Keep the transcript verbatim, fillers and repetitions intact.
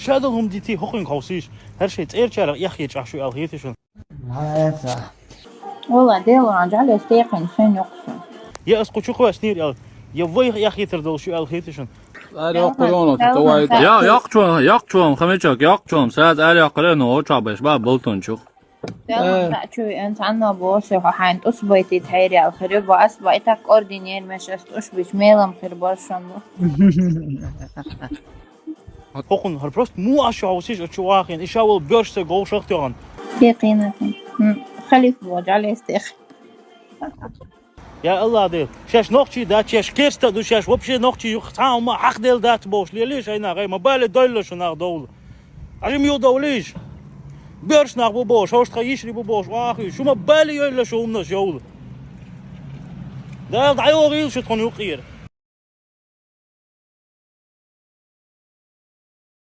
Шадал хӀума дитий, хӀокхуьнга хьовсийша. ХӀара шайн цӀерачарах эхь ечӀахь шу аьлла хетий шуна? Валла, Делан жӀалес текхина шайн йоккхуш. Я ас кху чу кхоьссинера аьлла, я вайх эхь хетар долуш ю аьлла хетий шуна? Аре, йоккхур йону, ту вай. Я, йоккхачо, йоккхачо, хамечок, йоккхачо, саца аре йоккхур йону, оча беш ба бултун чух. Делан чу эн цхьанна бо се хьо хьайн тӀус байтийта хьайрал хире, бо ас байтак ординер меш ас тӀуш бич мелам хир боршам. ХӀокхун хӀара просто муаш хьовсийша а чу вахийна, иша вал боьрш ца говшах тёгӀан. Халиф бо жӀалес тех. Я Аллах Дела, шаьш нохчий дац, шаьш керста ду, шаьш вообще нохчий юха цхьа а хӀума хьахдел дац бохуш лелий шайна гӀай, ма бале дойла шу нах довла. Ажим ю довлийш. Боьрш нах бу бохуш, хӀорш тха йишри бу бохуш, вахуй, шу ма бале йойла шу хӀумнаш йовла. Дала дӀайогӀийла шу тхуна юкъера.